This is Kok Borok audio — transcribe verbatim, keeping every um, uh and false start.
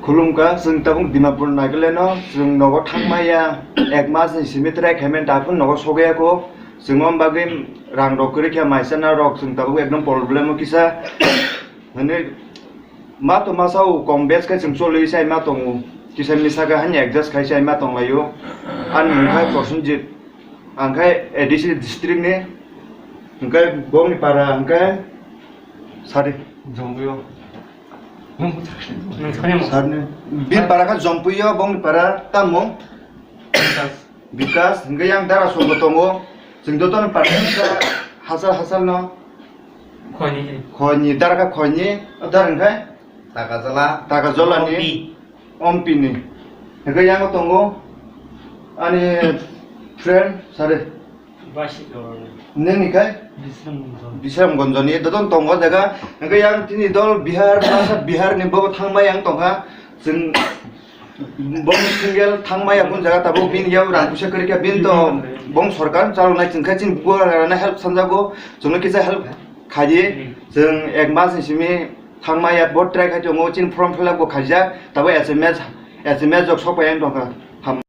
Khulumkha, chwng tabuk Dimapur Nagaland o chwng nogo thangmaya, ek mas ni simi try khaimani, daphuru nogo sogwi ya kho. Chwng o bagwi rang rok kwrwi khe, maisana rok chwng tabuk ekdom problem o kisa. Hwnwi ma to masa o kom bes khe chwng choli sai ma tongo. Kisa misa khe hani adjust khai sai ma tong laio. Ani mung khai Prosenjit, ang khai A D C district ni, hwnkhe bongni para hwnkhe sadi. Jongwio. Sarni. Bini para kha Jompuio, bongni para tamo? Bikas, hwnkhe yang dara songbo tongo. Chwng jotono para hachal hachal no. Khoini. Khoini, dara kha khoini, o dara hwnkhe? Takajala. Takajala ni. Ompi. Ompi ni. Hwnkhe yang tongo. Ani friend, sare. Nini khai? Bisramganj ni doton tongo jaga. Hwnkhe yang tini dol Bihar, masa Bihar ni bobo thangma yang tongkha. Chwng bong single thangma ya bun jaga tabuk bini yau rang puisa kwrwi kha, bini to bong sorkar chalo nai chwng khai chini bugo rana help sanjago. Chwngno kisa help khaidi. Chwng ek mas ni simi thangma ya bo try khai tongo, chini form fill up bo khaijak. Tabuk S M S, S M S jok sok pai yang tongkha. Ham.